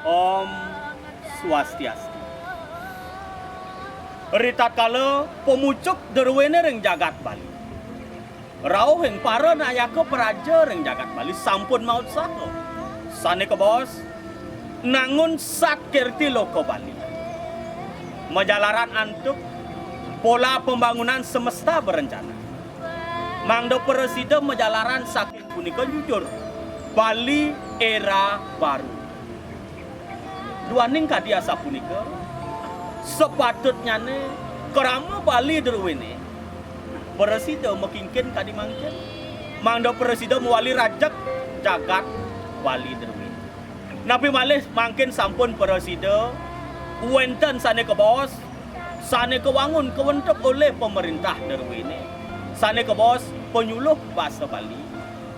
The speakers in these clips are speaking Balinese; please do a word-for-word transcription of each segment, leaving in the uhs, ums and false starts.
Om Swastiastu. Ritatkala pamucuk druéné ring jagat Bali, rauhing para nayaka praja ring jagat Bali sampun mautsaha, sané kabaos nangun satkirti loka Bali, majalaran antuk pola pembangunan semesta berencana, mangda prasida majalaran saking punika jujur Bali era baru. Duaning kadi asapunika, sapatutnyané krama Bali druéné prasida makingkin kadi mangkin, mangda prasida mawali rajeg jagat Bali druéné. Napi malih mangkin sampun prasida wénten sané kabaos, sané kawangun kawentuk olih pamréntah druéné, sané kabaos panyuluh basa Bali,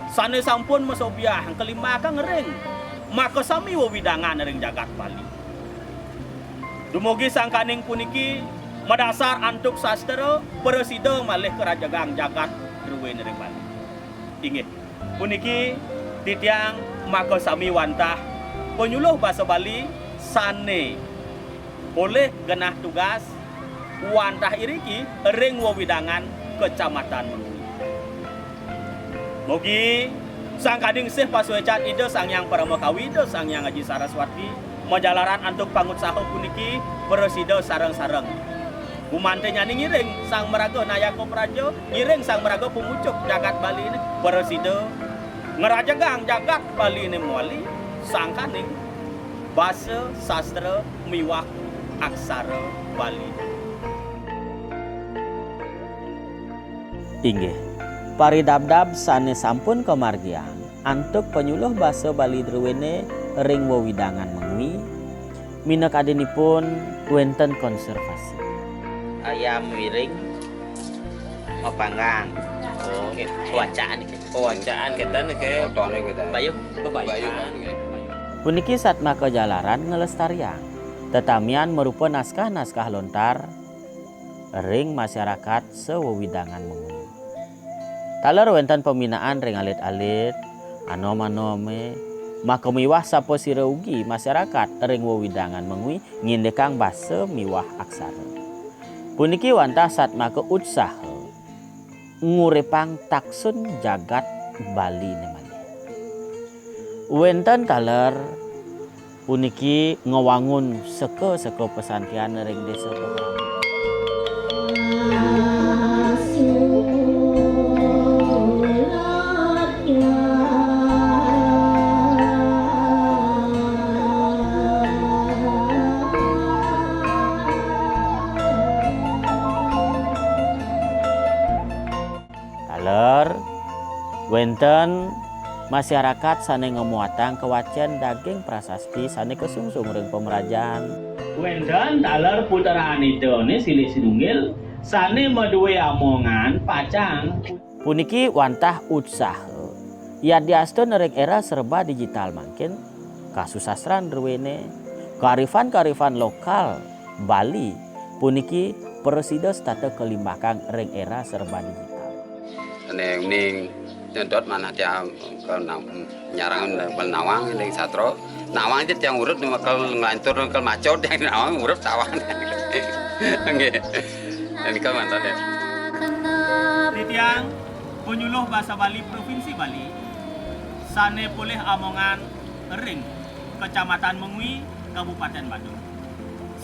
sané sampun masobiahang kalimbakang ring makasami wewidangan ring jagat Bali. Dumugi sangkaning puniki madasar antuk sastra, prasida malih karajegang jagat druéné ring Bali. Inggih, puniki titiang makasami wantah panyuluh basa Bali sané polih genah tugas wantah iriki ring wewidangan Kecamatan Mengwi. Mugi sangkaning sih pasuécan Ida Sang Hyang Paramakawi, Ida Sang Hyang Aji Saraswati, majalaran antuk pangutsaha puniki prasida sareng-sareng. Gumantinnyané ngiring sang maraga nayaka praja, ngiring sang maraga pamucuk jagat Baliné, prasida ngrajegang jagat Baliné mawali sangkaning basa, sastra miwah aksara Bali. Inggih, paridabdab sané sampun kamargiang antuk panyuluh basa Bali druéné ring wewidangan Mengwi, minakadinipun wénten konservasi. Ayam wiring mapanggang. Oh, nggih. Pawacaan iki. Pawacaan kita nih kayak Fotonya kita. Bayu, Bayu. Bayu, nggih. Puniki satmaka jalaran nglestariang tetamian marupa naskah-naskah lontar ring masarakat sawewidangan Mengwi. Taler wénten paminaan ring alit-alit, anom-anomé, maka miwah sapasira ugi masarakat ring wewidangan Mengwi ngindikang basa miwah aksara. Puniki wantah satmaka utsaha nguripang taksun jagat Baliné malih. Wénten taler puniki ngwangun seka-seka pasantian ring désa Pahang. Taler, wénten masarakat sané ngamuatang kawacén daging prasasti sané kasungsung ring pamrajan. Wénten taler putran Idané silih sinunggil sané madué amongan pacang. Puniki wantah utsaha. Yadiastun ring éra serba digital mangkin, kasusastran druéné, kearifan-kearifan lokal Bali puniki prasida setata kalimbakang ring éra serba digital. Né uning nyedot manah tiang ke na-, nyarang ke nawang ning sastra. Nawang aja tiang urut kel nglantur kel macot tiang nawang urut tawang. Nggih. Nika manten ya. Titiang panyuluh basa Bali Provinsi Bali sané polih amongan ring Kecamatan Mengwi, Kabupaten Badung.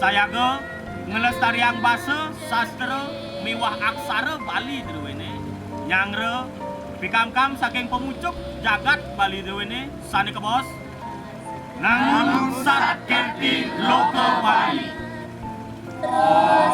Sayaga nglestariang basa, sastra, miwah aksara Bali druéné, nyanggra pikamkam saking pamucuk jagat Bali druéné sané kabaos, nangun satkirti loka Bali. Om